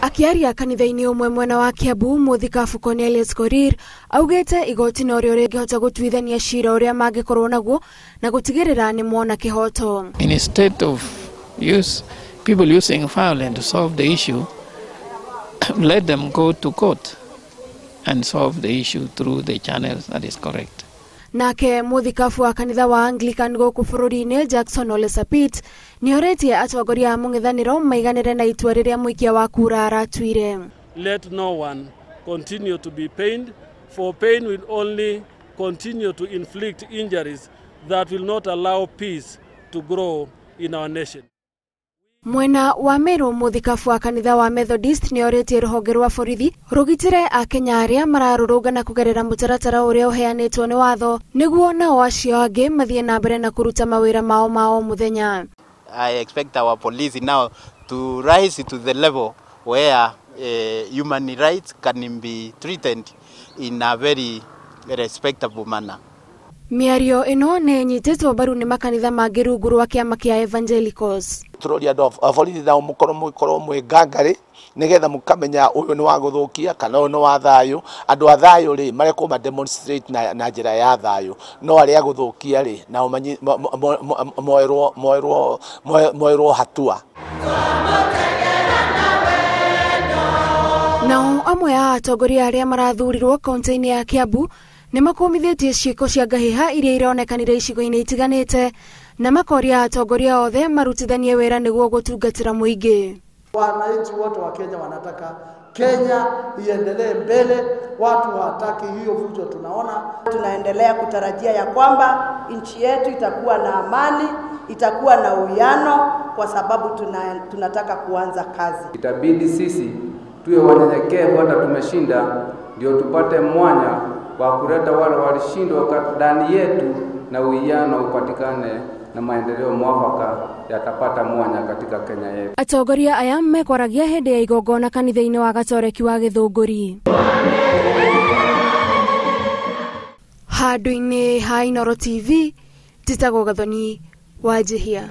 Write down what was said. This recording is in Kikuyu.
Akiaria kanitha-inĩ ũmwe mwena wa Kiambu, Mũthikabu Cornelius Korir augĩte igoti norĩo rĩngĩhota gũtuithania cira ũrĩa mangĩkorwo naguo na gũtigĩrĩra nĩ mona kĩhoto. Instead of use people using violence to solve the issue, let them go to court and solve the issue through the channels that is correct. Nake mũthikabu wa kanitha wa Anglican gũkũ bũrũri-inĩ Jackson Ole Sapit nĩorĩtie atongoria a mũng'ethanĩro maiganĩre na itua rĩrĩa mũikia wa kura aratuire. Let no one continue to be pained, for pain will only continue to inflict injuries that will not allow peace to grow in our nation. Mwena wa Meru mũthikabu wa kanitha wa Methodist nĩorĩtie rũhonge rwa borithi rũgitĩre akenya arĩa mararũrũngana kũgerera mũtaratara ũrĩa ũheanĩtwo nĩ watho nĩguo nao acio angĩ mathiĩ na mbere na kũruta mawĩra mao ma o mũthenya. I expect our police now to rise to the level where human rights can be treated in a very respectable manner. Mĩario ĩno nĩ ĩnyitĩtwo mbaru nĩ makanitha mangĩ rungu rwa kĩama kĩa Evangelicals. Tũroria andũ a borithi nao mũkorwo mwĩ ngangarĩ nĩgetha mũkamenya ũyũ nĩ wa gũthũkia kana ũyũ nĩ wa thayũ. Andũ a thayũ rĩ marekwo ma demonstrate na njĩra ya thayũ, no arĩa gũthũkia rĩ nao moerwo hatua. Nao amwe a atongoria arĩa marathurirwo kaunti-inĩ ya Kiambu nĩ makũmithĩtie ciĩko cia ngahĩha iria ironekanire icigo-inĩ itiganĩte na makoria atongoria othe marutithanie wĩra nĩguo gũtungatĩra mũingĩ. Wananchi wote wa Kenya wanataka Kenya iendelee mbele, watu hawataki hiyo fujo tunaona. Tunaendelea kutarajia ya kwamba nchi yetu itakuwa na amani, itakuwa na uwiano, kwa sababu tunataka kuanza kazi. Itabidi sisi tuwe wanyenyekevu hata tumeshinda, ndio tupate mwanya wa kuleta wale walishindwa ndani yetu na uwiano upatikane na maendeleo mwafaka yatapata mwanya katika Kenya yetu. Atongoria aya mekwaragia hĩndĩ ya igongona kanitha-inĩ wa Gatoreki wa Gĩthũngũri. Handũ-inĩ ha Inooro TV, njĩtagwo Gathoni Wanjihia.